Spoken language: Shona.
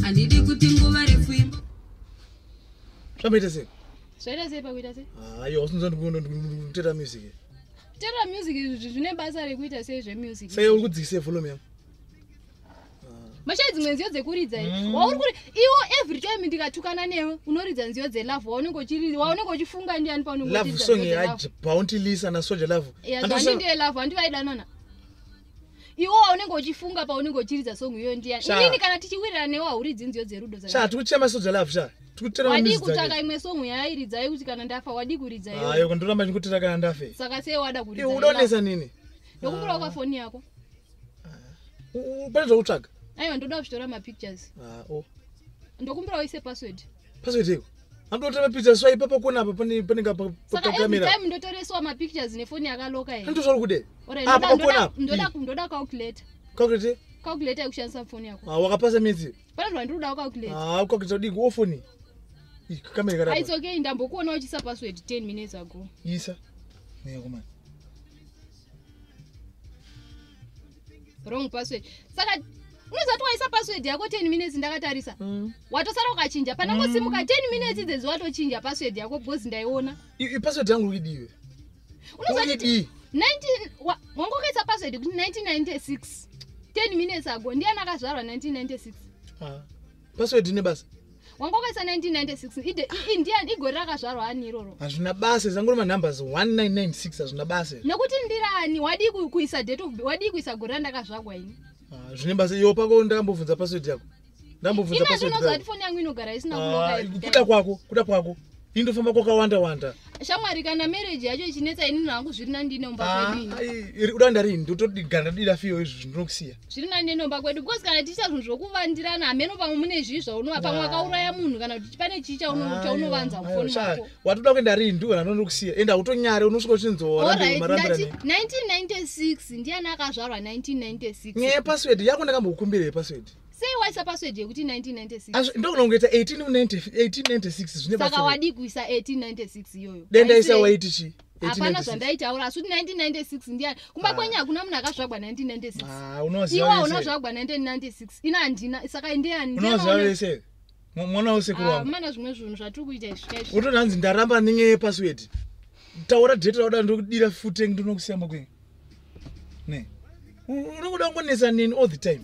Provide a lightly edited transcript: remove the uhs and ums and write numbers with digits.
Handidi kuti nguva refu imbo. Zvamboita sei? Zvaita sei pakuita sei? Aiwa, usinza ndikutera music. Kutera music izvi zvine basa rekuita sei zvemusic? Sei uri kudzikisa volume yangu? Mashai dzimwe nziyo dzekuridza mm. Wauri kuri iwo every time ndikatukana newe unoridza nziyo dzelove waunenge uchiri waunenge uchifunga ndiani paunenge love song ya Bounty Lisa na Soja Love. Yeah, handi ndiye love handi vaidanana. Iwo waunenge uchifunga paunenge uchiridza song iyoyo ndiyani? Inini kana tichiwirirana newe hauridzi nziyo dzerudo dzaka. Sha tikuchema Soja Love sha. Tikutera Wadii kutsvaka imwe song yaairidza yekuti kana ndafa wadii kuridza iyoyo? Ayo ndoramba ndikutera kana ndafe. Saka sei wada kuridza? Iwe udonesa nini? Ndokumbira kwa foni yako. Pane zvakutsvaga? Aiwa ndoda kuchitora mapictures. Ah, oh. Ndokumbira uise password. Password iko? Andotora mapictures swa ipapa kona apa pane pane pa pa camera. Saka every time ndotoreswa mapictures nefoni yakaloka here. Ndozvauri kude. Alright, apa kona apa. Ndoda ndoda calculator. Calculator? Calculator yekushandisa foni yako. Ah, wakapasa midzi. Pane zvandiri kuda calculator. Ah, calculator udiki ofoni. Kamera karapa. It's okay, ndambokuona uchisa password 10 minutes ago. Isa. Neya kumana. Wrong password. Saka unoziva kuti waisa password yako 10 minutes ndakatarisa. Watosara ukachinja. Panangosimuka 10 minutes idzedzo watochinja password yako because ndaiona. I password yangu idiwe. Unoziva kuti 19 wanga wakaisa password kuti 1996 10 minutes ago ndiani akazvarwa 1996? Ah. Password ine basa. Wanga wakaisa 1996 ndiani igore rakazvarwa ani iroro? Hazvina basa, zangori manumbers 1996 hazvina basa. Nekuti ndirani wadii kuisa date of wadii kuisa gore randakazvarwa ini? Ah, zvine basa iyo pako ndakambobvunza password yako. Ndambobvunza password. Ina ndinoziva kuti foni yangu inogara isina kuloka. Kuda kwako, kuda kwako. Indofamba kwakawanda wanda. Shamwari kana marriage yacho ichinetsa inini hangu zviri nani ndine mumba kwedu ini. Uda ndarini ndotodigara ndadira fiyo izvi ndinokusiya. Zviri nani ndine mumba kwedu because kana tichiita zvinhu zvokuvandirana hameno pamwe mune zvii zvaunova pamwe akauraya munhu kana kuti pane chii chaunovanza mufoni mako. Watoda kuenda rini ndiwe ndanokusiya. Enda utonyare unosvika uchinzora marambira. 1996 ndiani akazvarwa 1996? Nyaya password yako ndakambokukumbira password. Sei waisa password yekuti 1996? Ndogona kungoita 1896 zvine Saka wadii kuisa 1896 iyoyo? Dai ndaisa waiti chii? Hapana zvandaitaura asi kuti 1996 ndiani? Kumba kwenyu hakuna munhu akazvagwa 1996. Ah, unoziva. Iwe unozvagwa 1996. Ina handina. Saka ndiani? Unoziva vese. Mwana wesekuru wangu. Mana zvimwe zvinhu zvatiri kuita izvi kaizvi. Utoda hanzi ndaramba nenyaya yepassword. Taura date rauda ndokudira futi ndinokusiya makwenya. Ne. Unokuda kungonetsa neni all the time.